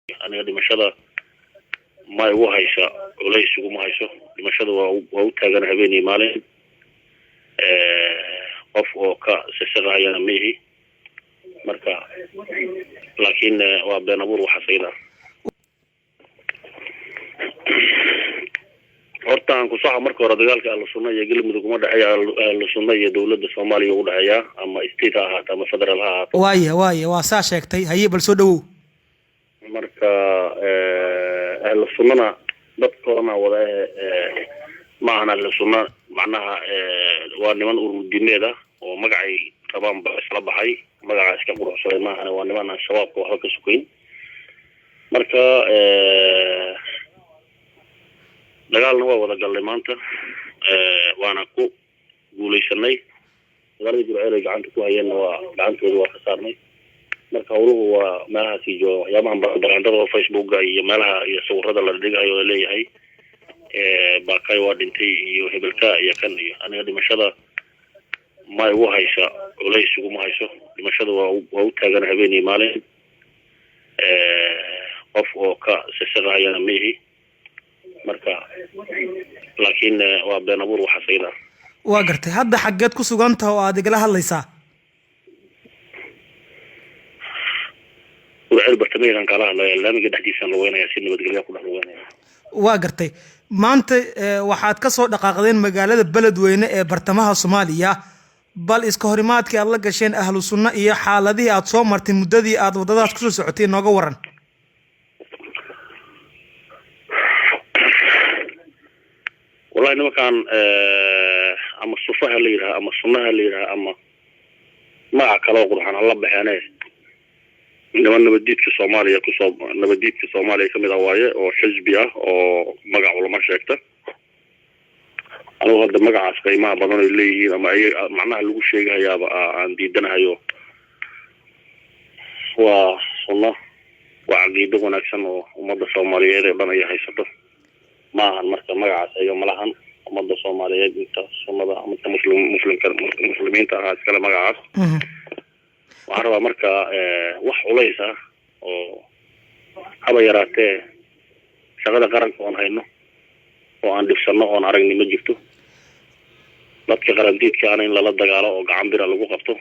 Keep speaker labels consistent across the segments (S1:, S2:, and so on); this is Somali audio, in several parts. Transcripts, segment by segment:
S1: Aniga dhimashada ma igu haysa, culays iguma hayso. Dhimashada waa u taagan habeen iyo maalin. Qof oo ka sisaqahayana ma ihi marka, laakiin waa been abuur waxaas ayada. Horta aan ku saxa marka hore, dagaalka Ahlu Sunna iyo Galmudug uma dhexeeya. Ahlu Sunna iyo dawladda Soomaaliya u dhexeeya, ama state ha ahaato ama federal ha ahaato.
S2: Waaya, waa saa sheegtay. Haye, bal soo dhawow.
S1: Marka Ahlu Sunnana dadkoodana wada ma ahan. Ahlu Sunna macnaha waa niman ururdiimeed ah oo magacay rabaan ba isla baxay, magaca iska quruxsaday maahane, waa niman aan Shabaabka waxba ka sukayn. Marka dagaalna waa wada galnay maanta, waana ku guuleysanay. Magaalada Gurceel ay gacanta ku hayeenna waa gacantooda waa ka saarnay. Marka hawluhu waa meelahaasi jooga. Waxyaabahan barandada oo Facebooka iyo meelaha iyo sawirada la dhigayo oo leeyahay Baakay waa dhintay iyo hebelka iyo kan iyo, aniga dhimashada ma igu haysa, culays iguma hayso. Dhimashada waa u taagan habeen iyo maalin. Qof oo ka sisaqahayana ma ihi marka, laakiin waa been abuur waxaas ayada.
S2: Waa gartay. Hadda xaggeed ku sugan taha oo aad igala hadlaysaa?
S1: Gurceel bartamaheedaan kaala hadlaya, laamiga dhexdiisaan lugeynaya, si nabadgelya ku dhex lugeynaya.
S2: Waa gartay. Maanta waxaad ka soo dhaqaaqdeen magaalada Beledweyne ee bartamaha Soomaaliya. Bal iska horimaadkii aad la gasheen Ahlu Sunna iyo xaaladihii aad soo martay muddadii aad waddadaas kusoo socotay nooga waran.
S1: Wallahi nimankaan ama sufaha la yidhaha ama sunnaha la yidhaha ama magaca kaloo qurxan hala baxeene, niman nabadiidka Soomaaliya kusoo nabadiidka Soomaaliya kamid ah waaye, oo xisbi ah oo magac ulama sheegta. Anugu hadda magacaas qiimaha badan ay leeyihiin ama ay macnaha lagu sheegahayaaba aan diidanahayo. Waa sunno, waa caqiido wanaagsan oo ummadda Soomaaliyeed ee dhan ay haysato ma ahan. Marka magacaas ayaga malahan. Ummadda Soomaaliyeed inta sunnada, inta muslim muslimka muslimiinta ahaa iskale magacaas. Waxaan rabaa marka wax culays ah oo haba yaraatee shaqada qaranka oon hayno oo aan dhibsano oon aragni ma jirto. Dadka qarandiidkaana in lala dagaalo oo gacan bira lagu qabto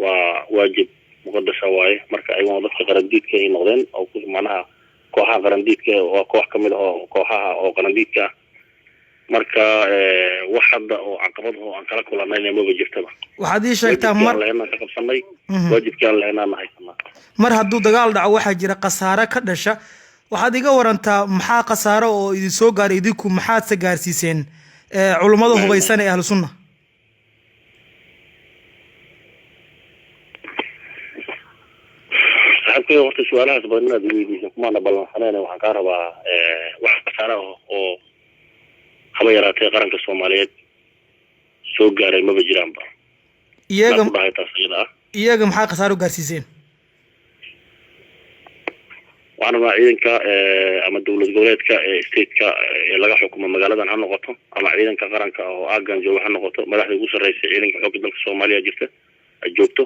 S1: waa waajib muqadasa waaye. Marka ayaguna dadka qarandiidka ay noqdeen oo macnaha kooxaha qarandiidka, waa koox kamid ah oo kooxaha oo qarandiidka ah. Marka wax hadda oo caqabad oo aan kala kulanayna maba jirtaba.
S2: Waxaad ii sheegtaa mar
S1: waajibkii aan lahaynaan ka qabsanay, waajibkii aan lahaynaan haysanaa.
S2: Mar hadduu dagaal dhaco waxaa jira khasaare ka dhasha. Waxaad iga warantaa maxaa khasaaro oo idin soo gaaray idinku, maxaadse gaarsiiseen culummada hubaysan ee Ahlu Sunna?
S1: Saaxiibkay, horta su-aalahaas badan inaad weydiiso kumaana ballansaneen. Waxaan kaa rabaa wax khasaare ah oo haba yaraatee qaranka Soomaaliyeed soo gaaray maba jiraanba.
S2: Iyaga
S1: ku dhahay taas iyada ah.
S2: Iyaga maxaa khasaaro gaarsiiseen?
S1: Waxaan rabnaa ciidanka ama dowlad goboleedka ee stateka ee laga xukumo magaaladan ha noqoto ama ciidanka qaranka oo aaggan jooga ha noqoto, madaxda ugu sarreysa ciidanka xoogga dalka Soomaaliya jirta ay joogto,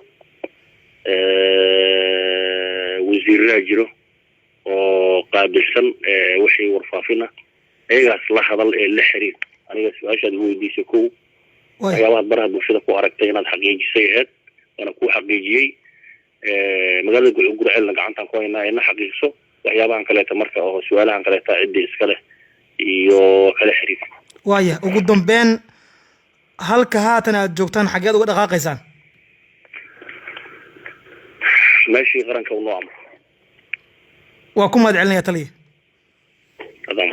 S1: wasiiraa jiro oo qaabilsan wixii warfaafin ah, iyagaas la hadal ee la xiriir. Aniga su-aashaad igu weydiisay kow, waxyaabahaad baraha bulshada ku aragtay inaad xaqiijisay ahayd, waana kuu xaqiijiyey. Magaalada Gurceelna gacantaan ku haynaa, ina xaqiijiso waxyaabahan kaleeta. Marka oo su-aalahan kaleeta ciddii iska leh iyo kala xiriir.
S2: Waaya, ugu dambeyn halka haatan aad joogtaan xaggeed uga dhaqaaqaysaan?
S1: Meeshii qaranka unoo amro.
S2: Waa ku mahad celinaya taliya.
S1: Adaan.